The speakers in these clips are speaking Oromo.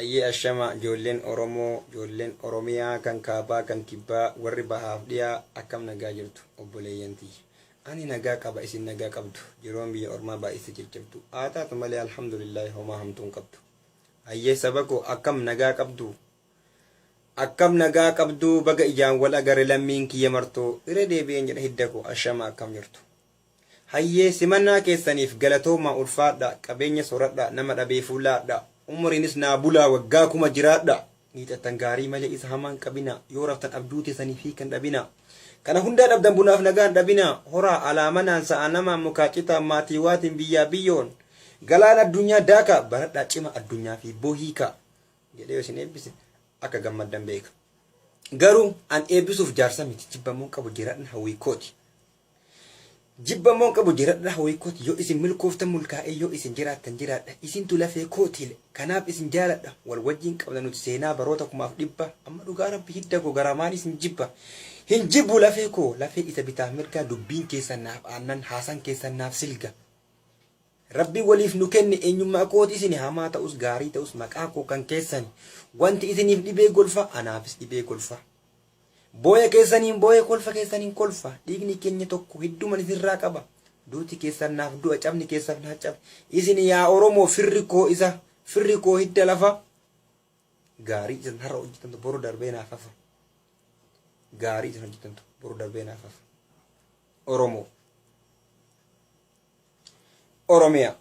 Ayyee ashama ijoolleen Oromoo, ijoolleen Oromiyaa kan kaabaa kan kibbaa, warri bahaaf dhiyaa akkam nagaa jirtu obboleeyyan tiyya. Ani nagaa qaba isin nagaa qabdu. Jiroon biyya ormaa baay'iste jajjabdu. Haa taatu malee alhamdulillahi homaa hamtuu hin qabdu. Ayyee saba koo akkam nagaa qabdu? Akkam nagaa qabdu baga ijaan wal agarre lammiin kiyya martoo. Irra deebi'een jedha hidda koo ashama akkam jirtu. Hayyee simannaa keessaniif galatoomaa ulfaadhaa qabeenya soradhaa nama dhabeefuu laadhaa umriinis naa bulaa waggaa 1000 jiraadhaa miixattan gaarii malee isa hamaan qabinaa yoo raftan abjuu teessaniif hiika hin dhabinaa kana hundaa dhabdan bunaaf nagaa hin dhabinaa horaa alaa manaan sa'aa namaan mukaa citaan maatii waatiin biyyaa biyyoon galaana addunyaa daakaa baradhaa cima addunyaa fi hibboo hiikaa jedhee yoo isin eebbise akka gammaddan beeka garuu an eebbisuuf jaarsa miti jibbamuun qabu jiradhan hawwii kooti. Jibba immoo hin qabu jiradha hawii kooti yoo isin milkooftan mulkaa'ee yoo isin jiraattan jiraadha isintu lafee kooti kanaaf isin jaaladha wal wajjin qabna nuti seenaa baroota kumaaf dhibba amma dhugaa rabbi hidda koo garaa maali isin jibba hin jibbu lafee koo lafee isa bitaaf mirgaa dubbiin keessan naaf aannan haasan keessan naaf silga Rabbi waliif nu kenne eenyummaa kooti isini hamaa ta'us gaarii ta'us maqaa koo kan keessani wanti isiniif dhibee golfa anaafis dhibee golfa Booya keessaniin booye kolfa keessaniin kolfa dhiigni keenya tokko hidduman isinirraa qaba duuti keessan naaf du'a cabni keessan naaf caba isin yaa Oromoo firri koo isa firri koo hidda lafa gaarii isin har'a hojjetantu boru darbee naaf hafa gaarii isin hojjetantu boru darbee naaf hafa Oromoo Oromiyaa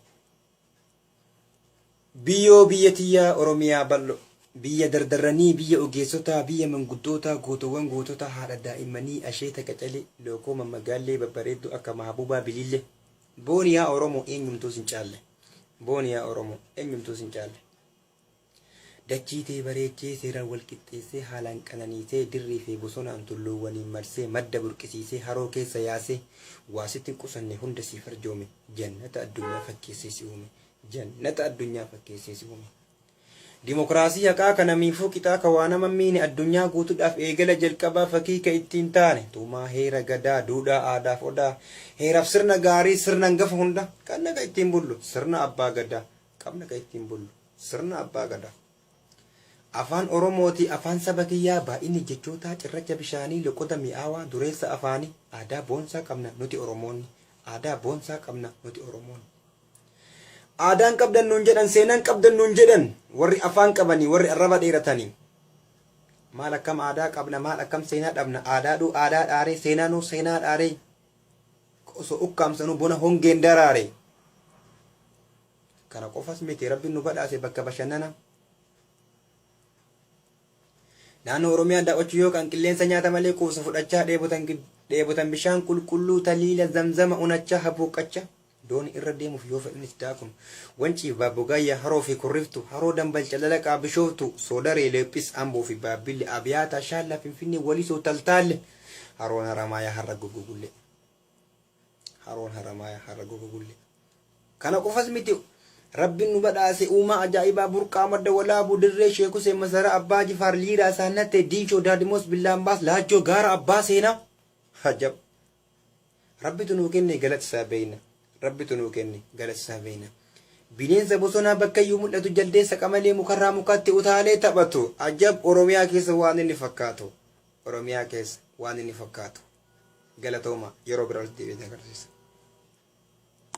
Biyyoo biyya tiyyaa Oromiyaa bal'o Biyya dardarranii biyya ogeessotaa biyya manguddootaa gootowwan goototaa haadha daa'immanii asheeta qacalee lookoo mammagaallee babbareedduu akka mahabubaa bilille Booni yaa Oromoo eenyumtuu sin caalle Booni yaa Oromoo eenyumtuu sin caalle Dachii tee bareechee seeraan wal qixxeessee haalaan qananiisee dirrii fi bosonaan tulluuwwaniin marsee madda burqisiisee haroo keessa yaasee waa sitti hin qusanne hunda siif arjoome jannata addunyaa fakkeessee si uume jannata addunyaa fakkeessee si uume. Dimokiraasii haqaa ka namiifuu qixaa ka waa nama hin miine addunyaa guutudhaaf eegala jalqabaa fakii ka ittiin taane tumaa heera gadaa duudhaa aadaaf odaa heeraaf sirna gaarii sirna hangafa hunda qabna ka ittiin bullu sirna abbaa gadaa qabna ka ittiin bullu Sirna Abbaa Gadaa. Afaan Oromooti afaan saba kiyyaa baay'inni jechootaa cirracha bishaanii loqoda mi'aawaa dureessa afaanii aadaa boonsaa qabna nuti Oromoonni aadaa boonsaa qabna nuti Oromoonni. Aadaan qabdan nuun jedhan seenaan qabdan nuun jedhan warri afaan qabanii warri arraba dheeratanii. Maal akkam aadaa qabna maal akkam seenaa dhabna aadaadhuu aadaa dhaaree seenaanuu seenaa dhaaree osoo ukkaamsanuu bona hongeen daraare. Kana qofas miti Rabbiin nu badhaase bakka bashannana. Naannoo Oromiyaa daawwachuu yoo ka'an qilleensa nyaata malee quufsa fudhachaa dheebotan dheebotan bishaan qulqulluu taliila zamzama unachaa habuuqqacha dooni irra deemuuf yoo fedhanis daakun wanciif baabbogaayya haroo fi kurriftu haroo dambal calalaqaa bishooftu soodaree leephis amboo fi baabbille abiyaataa shaallaa finfinnee walisoo taltaalle haroon haramaayaa har'a guggugulle. Haroon Haramaaya har'a goga gulle. Kana qofas miti Rabbiin nu badhaase uumaa ajaa'ibaa burqaa madda walaabuu dirree Sheek Huseen Masaraa Abbaa Jifaar Liiraa Saannattee Diinshoo Daadimoos Billaambaas Laachoo Gaara Abbaa Seenaa. Ajab! Rabbitu nuu kenne galata isaa beeyna. Rabbitu nuu kenne galata isaa beeyna. Bineensa bosonaa bakkayyuu mul'atu jaldeessa qamalee mukarraa mukatti utaalee taphatu. Ajab! Oromiyaa keessa waan inni fakkaatu. Oromiyaa keessa waan inni fakkaatu. Galatooma yeroo biraa walitti deebi'ee agarsiisa.